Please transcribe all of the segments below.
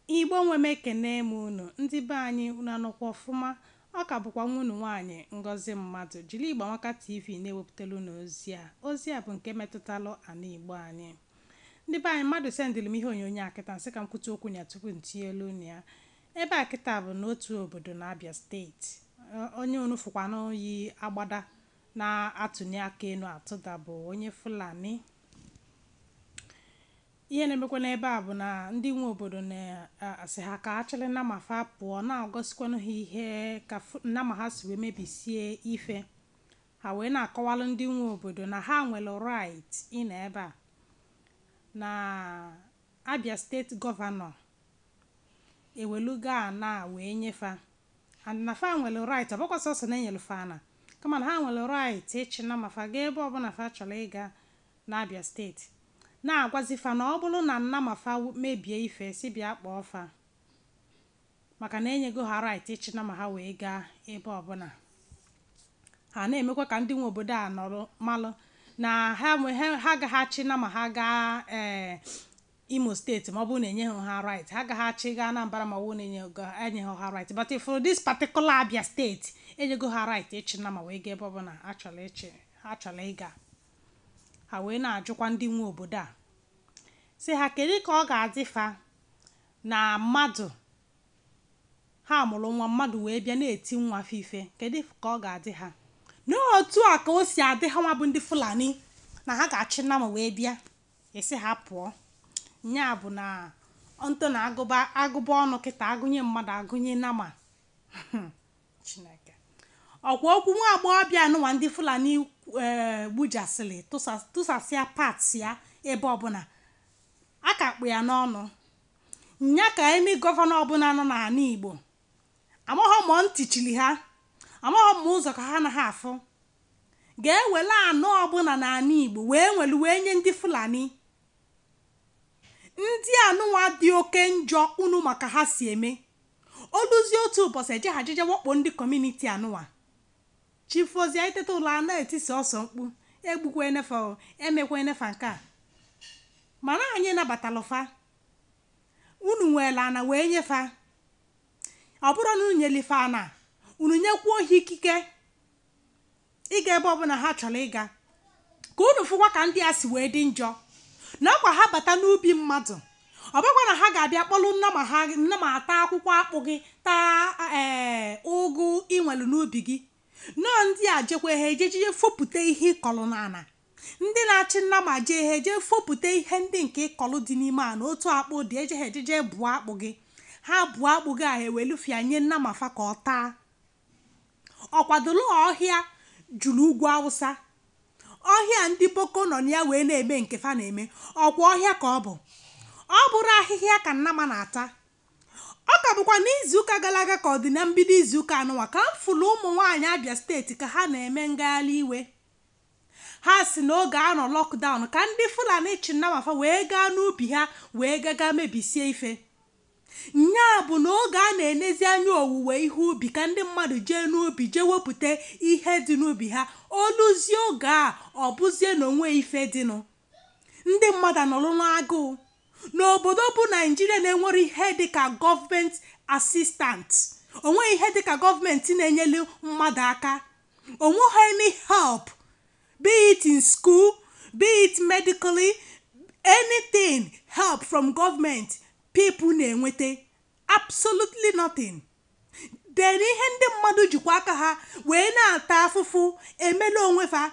Igbo nwe m, ekene m unu. Ndị be anyị, unu anọkwa ọfụma? Ọ ka bụkwa nwa unu nwaanyị Ngozi Mmadụ jiri Igbo Amaka TV na-ewepụtara unu ozi a. Ozi a bụ nke metụtalụ ana Igbo anyị. Ndị be anyị, mmadụ sendịrị m ihe onyonyo a kịta, nsị ka m kwute okwu ya tupu m tinye elu unu ya. Ebe a kịta bụ n'otu obodo na Abia Steeti. Onye unu fụkwanụ yi agbada na-atụnye aka enu atụda bụ onye Fulani. Ihe na-emekwa n'ebe a bụ na ndị nwe obodo na-asị ha ka achịrị nama fa pụọ, na-agọsikwanụ ha ihe ka nama ha si wee mebisie ife. Ha wee na-akọwalụ ndị nwe obodo na ha nwere right ịnọ ebe a, na Abia Steeti gọvanọ ewelugo ana wee nyefa, and na fa nwere right. Ọ bụkwa sọsọ na enyelu fa ana, kama na ha nwere right ịchị nama fa gaa ebe ọbụla fa chọrọ ịga n'Abia Steeti, na-agwazi fa na ọ bụrụ na nnama fa mebie ife, si bịa kpọọ fa, maka na enyego ha right ịchị nama ha wee gaa ebe ọbụla. Ha na-emekwa ka ndị nwe obodo a nọrọ malụ na ha agaghị achị nama ha gaa Imo Steeti ma ọ bụrụ na enyeghị ha right. Ha agaghị achị gaa Anambra ma ọ bụrụ na enyeghị ha right. But for this particular Abia Steeti, enyego ha right ịchị nama wee gaa ebe ọbụla ha chọrọ ịchị, ha chọrọ ịga. Ha wee na-ajụkwa ndị nwe obodo a, sị ha kedu ka ọ ga-adị fa na mmadụ ha mụrụ nwa, mmadụ wee bịa na-eti nwa fa ife? Kedu ka ọ ga-adị ha n'otu a ka o si adị ha nwa bụ ndị Fulani na ha ga-achị nama wee bịa esi ha pụọ? Nya bụ na ntụ na agụba agụba ọnụ kịta, agụnye mmadụ, agụnye nama. Chineke, ọkwa okwu nwa agbọghọbịa anụnwa ndị Fulani ee gbujasịrị, tụsasịa parts ya ebe ọbụla, a ka kpụ ya n'ọnụ. Nya ka emi gọvanọ ọbụla nọ n'ala Igbo, amaghọ ma ntị chiri ha, amaghọ ma ụzọ ka ha anaghị afụ, ga-ewele anụ ọbụla n'ala Igbo wee nwere wee nye ndị Fulani. Ndị anụnwa dị oke njọ unu, maka ha si eme oluzie otu ụbọchị eje ha jeje wakpo ndị community anụnwa. Chifozie iteta ụlọ a na-etisi ọsọ mkpu, egbukwa enefa, emekwa enefa nke a. Mana anyị nabatalụfa, unu nwere ana wee nyefa. Ọ bụrụ na unu nyelife ana, unu nyekwuo ha ikike ịga ebe ọbụla ha chọrọ ịga, ka unu fụkwa ka ndị a si wee dị njọ. Na ọkwa ha bata n'ubi mmadụ, ọ bụkwa na ha ga-abịa kpọlụ nnama ha, nnama ata akwụkwọ akpụ gị, taa ee ụgụ inwelu n'ubi gị. Nọọ ndị a jekwa ha ejejije fopụta ihe ịkọlụ n'ala. Ndị na-achị nnama jee, ha eje fopụta ihe ndị nke ịkọlụ dị n'ime ana. Otu akpụ dị, eje ha ejeje bụọ akpụ gị. Ha bụọ akpụ gị ahụ, ewelufia nye nnama fa ka ọ taa. Ọ kwadoro ọhịa juru ugwu Awụsa, ọhịa ndị Boko nọ na ya wee na-eme nke fa na-eme. Ọkwa ọhịa ka ọ bụ, ọ bụrụ ahịhịa ka nnama na-ata. Ọ ka bụkwa n'izuụka gara aga, ka ọ dị na mbido izuụka anụnwa, ka m fụrụ ụmụ nwaanyị Abia Steeti ka ha na-eme ngagharị iwe. Ha si n'oge a nọ lockdown ka ndị Fulani chi nnamafa wee gaa n'ubi ha, wee gaga mebisie ife. Nya bụ na oge a na-enezi anya owuwe ihe ubi, ka ndị mmadụ jee n'ubi jee wepụta ihe dị n'ubi ha, oluzie oge a, ọ bụzie na onwe ife dịnụ, ndị mmadụ anọrọ n'agụụ n'obodo bụ Naijiria na-enwere ihe dịka gọọmenti assistant, onweghị ihe dịka gọọmenti na-enyelu mmadụ aka, onweghị any help, be it in school, be it medically, anything, help from government people na-enweta absolutely nothing. Then ihe ndị mmadụ jikwa aka ha wee na-ata afụfụ emela onwe fa.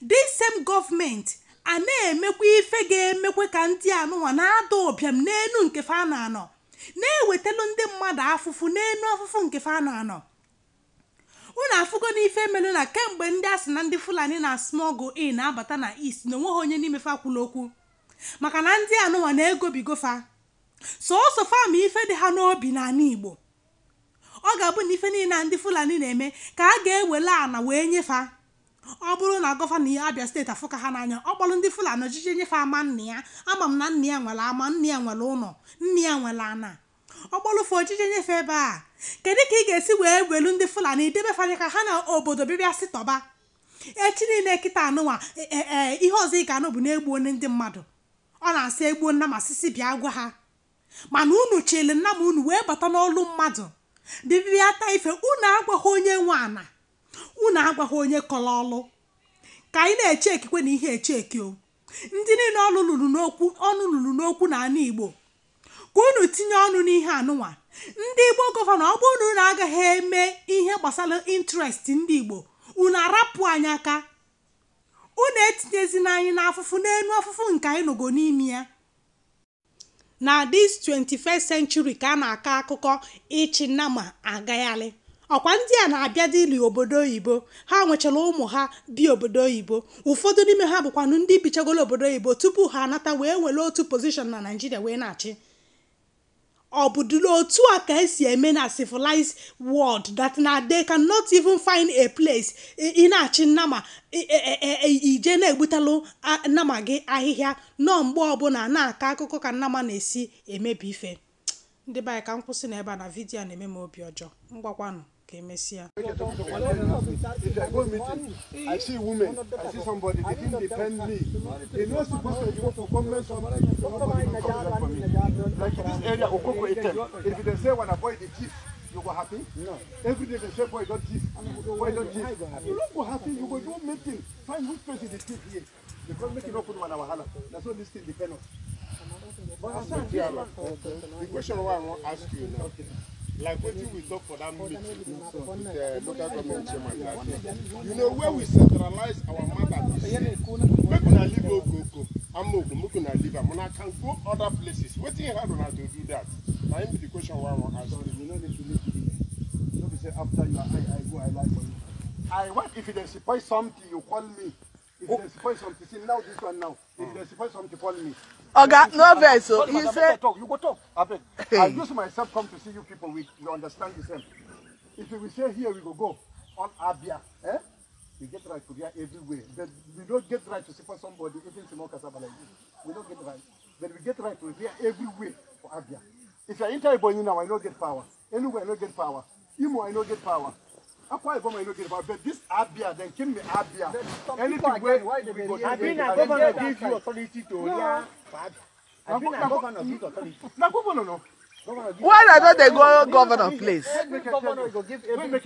This same gọọmenti a na-emekwa ife ga-emekwa ka ndị anụnwa na-ada ụbịam n'elu nke fa na-anọ, na-ewetelu ndị mmadụ afụfụ n'elu afụfụ nke fa na-anọ. Unu afụgo n'ife melu na kemgbe ndị a sị na ndị Fulani na smuggle in na-abata na East, na onweghị onye n'ime fa kwuru okwu, maka na ndị anụnwa na-egobigo fa sọọsọ fa ma ife dị ha n'obi n'ala Igbo. Ọ ga-abụ na ife niile na ndị Fulani na-eme ka a ga-ewele ana wee nyefa. Ọ bụrụ na gọvanọ Abia Steeti afụka ha n'anya, ọ kpọrọ ndị Fulani ojije nyefe ama nna ya. Ama m na nna ya nwere ama, nna ya nwere ụlọ, nna ya nwere ana. Ọ kpọrọfe ojije nyefe ebe a. Kedu ka ị ga-esi wee welu ndị Fulani debe fanya ka ha na obodo bịbịa si tọba echi niile kịta anụnwa? Ee, ihe ọzọ ị ga-anụ bụ na-egbu onye ndị mmadụ. Ọ na-asị egbuo nna ma sisi bịa gwa ha. Mana unu chele nna m unu wee bata n'ọlụ mmadụ bibia ta ife, unu agwaghị onye nwe ana, unu agwaghị onye kọrọ ọlụ. Ka anyị na-eche ekikwe na ihe eche eki o. Ndị niile ọlụ lụrụ n'okwu ọnụ lụrụ n'okwu n'ala Igbo, ka unu tinye ọnụ n'ihe anụnwa. Ndị Igbo governor, ọ bụrụ na unu agaghị eme ihe gbasara interest ndị Igbo, unu arapụ anyị aka. Unu etinyezina anyị n'afụfụ n'enu afụfụ nke anyị nọgo n'ime ya. Na this 21st century ka a na-akọ akụkọ ịchị nnama agagharị. Ọkwa ndị a na-abịa dịli obodo oyibo, ha nwechara ụmụ ha bi obodo oyibo, ụfọdụ n'ime ha bụkwanụ ndị bichagolo obodo oyibo tupu ha anata wee were otu position na Naịjirịa wee na-achị. Ọ bụdụla otu a ka esi eme na civilized world that na they cannot even find a place ị na-achị nnama ije na-egbutalụ nnama gị ahịhịa nọ mgbe ọbụla na-akọ akụkọ ka nnama na-esi emebi ife. Ndị be anyị, ka m kwụsị na ebe a na video a na-eme m obi ọjọọ. Ngwakwanụ, ka emesịa. If I go meeting, I see women, I see somebody, they didn't depend me. They not supposed to go for government something, nobody will come for me. Like this area, Okoko Item, if they say when a boy the chief, you go happy? No. Every day they say boy don't thief, boy don't thief. You don't go happy, you go do meeting, find which person the thief here. Because make it open one hour. That's what this thing depend on. The question I want to ask you now, like what we talk for that meeting with the local government chairman that day, you know where we centralize our matter is, make una leave Okoko, Amogo, make una leave am, una can go other places. Wetin hard una to do that? Na him be the question I want to ask you. You no need to leave here. No be say after you I go, I lie for you. I want if they spoil something, you call me. If they spoil something, see now this one now. If they spoil something, call me. Oga, no vex. So you say talk, you go talk. Abeg. I use myself come to see you people. We understand the same. If we say here we go on Abia, eh? We get right to there everywhere. But we don't get right to see for somebody even small cassava like this. We don't get right. But we get right to there everywhere for Abia. If I enter Ebonyi now, I don't get power. Anywhere I don't get power. Imo I don't get power. Akwa Ibom I don't get power. But this Abia, then give me Abia. Anything where we go. Abia governor give you authority to yeah. Na governor no. Why I don't they go governor place? When make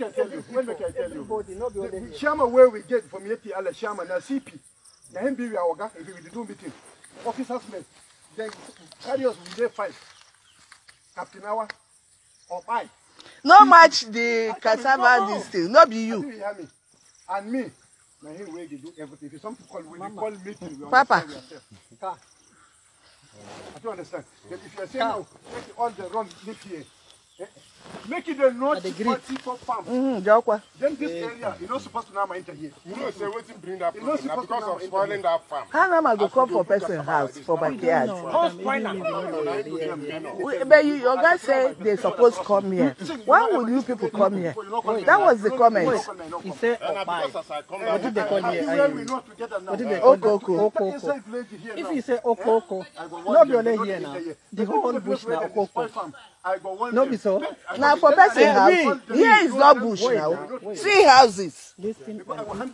I tell you? When make I tell you? The chairman where we get from Yeti Ala chairman na CP. Na him be our oga if we do meeting. Officers men. Then carry us we dey five. Captain Awa or I. No match the cassava this thing. No be you. You hear me? And me. Na him wey dey do everything. If something call we call meeting. We Papa. I don't understand. But if you are saying now, make all the wrong live here. Make it a not 44 farm. Then this area, you're not supposed to now enter here. You know, say waiting bring that problem now because of spoiling that farm. How am I go come for person house for backyard? But you, your guys say they supposed come here. Why would you people come here? That was the comment. He said, what did they call here? What did they call Okoko? Okoko. If you say Okoko, not be only here now. The whole bush now Okoko. No be so. Now for person house, here is not bush now. See houses. Listen,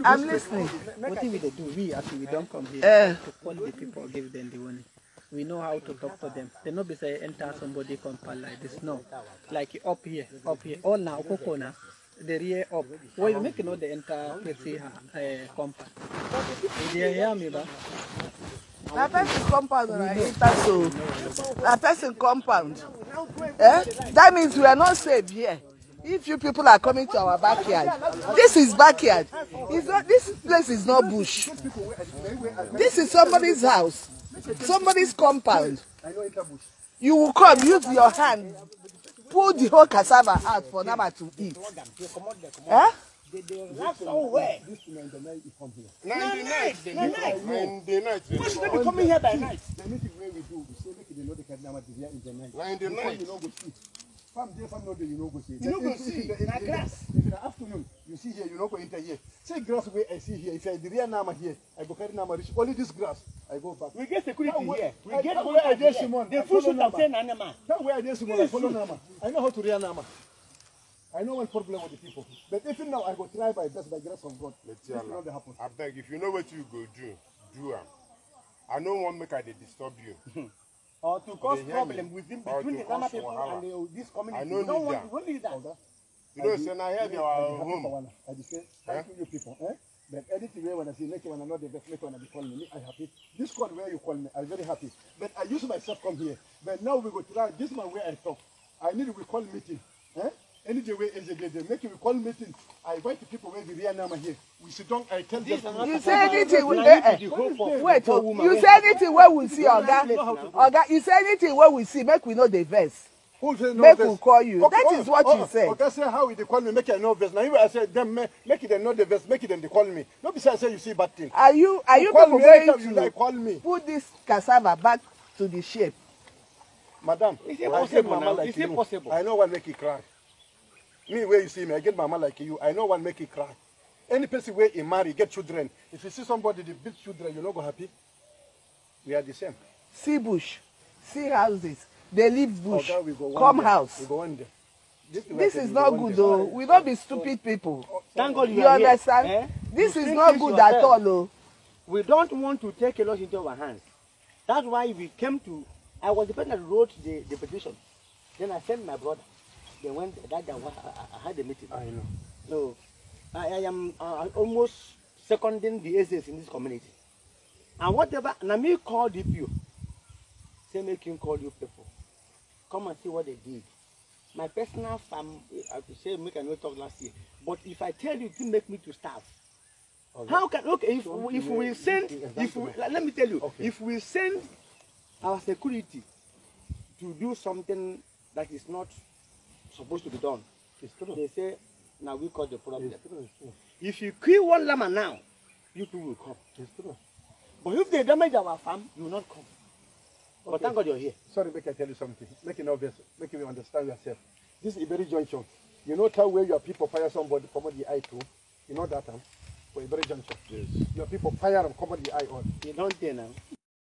I'm listening. What we they do? We actually we don't come here to call the people, give them the money. We know how to talk to them. They not be say enter somebody compound like this. No, like up here, all now Okoko now. The rear up. Well, you make know the enter place compound. You hear me, ba? Na person compound na enter so. Na person compound. Eh? That means we are not safe here. If you people are coming to our backyard, this is backyard. It's not, this place is not bush. This is somebody's house, somebody's compound. You will come, use your hand, pull the whole cassava out for Nama to eat. Eh? Na in the night. Why should they be coming here by night? The meeting where we do, we say make they know the Kadama in the night. Na in the night. You no go see. Farm day, farm no day, you no go see. You no go see. Na grass. If in the afternoon, you see here, you no go enter here. Say grass where I see here. If I the real Nama here, I go carry Nama reach. Only this grass, I go back. We get security here. We get where I dey Simon. The full shoot and say Nama. That way I dey Simon, I follow Nama. I know how to rear Nama. I know one problem with the people. But even now, I go try my best by grace of God. This will not happen. I beg, if you know what you go do, do am. I no want make I dey disturb you. Or to cause They hear me. problem within Or between to the Nama cause people wahala. and this community. I no We don't need want, that. we don't need that. You know, say na here be our home. I dey say, thank you, you people. Eh? But anything where when I see, make one another best, make one be calling me. I happy. This call where you call me, I'm very happy. But I use myself come here. But now we go try this man where I talk. I need we call meeting. Eh? Any day where is a day, make we call meeting. I invite the people where the real nama here. We sit down. I tell them. You say anything we, wait, oh, you say anything wey we see, oga, oga, you say anything wey we see, make we no dey vex. Who say no Make vex? we call you. Okay, That is what you said. Okay, say how they call me, make I no vex. Now if I say them, make it them no the vex, make it them they call me. No be say I say you see bad thing. Are you Call people me going anytime you to like, call me. put this cassava back to the shape? Madam, Is I it get possible mama now? like Is it you. possible? I know one make it cry. Me, where you see me, I get mama like you. I know one make it cry. Any person where he marry, get children. If you see somebody they beat children, you no go happy. We are the same. See bush, see houses. They leave bush, Oga, we go one come day. house. We go one day. This, This is not good though. We don't be stupid people. Thank God you, You are here. understand? Eh? This You is think not this good at yourself. all, oh. We don't want to take a lot into our hands. That's why we came to. I was the person that wrote the petition. Then I sent my brother. They went that day. I had a meeting. I know. So I am almost seconding the SS in this community. And whatever, na me call DPO. Say make him call you people. Come and see what they did. My personal farm, I could say make I no talk last year. But if I tell you, it will make me to starve. Okay. How can okay if we send if we, let me tell you, Okay. if we send our security to do something that is not supposed to be done, It's true. they say now we cause the problem. It's true. It's true. If you kill one llama now, you people will come. It's true. But if they damage our farm, you will not come. But Okay. thank God you're here. Sorry, make I tell you something. Make it obvious. Make you understand yourself. This is Iberi Junction. You know how where your people fire somebody, come on the eye too. You know that, huh? For Iberi Junction. Yes. Your people fire and come on the eye on. You don't dare now.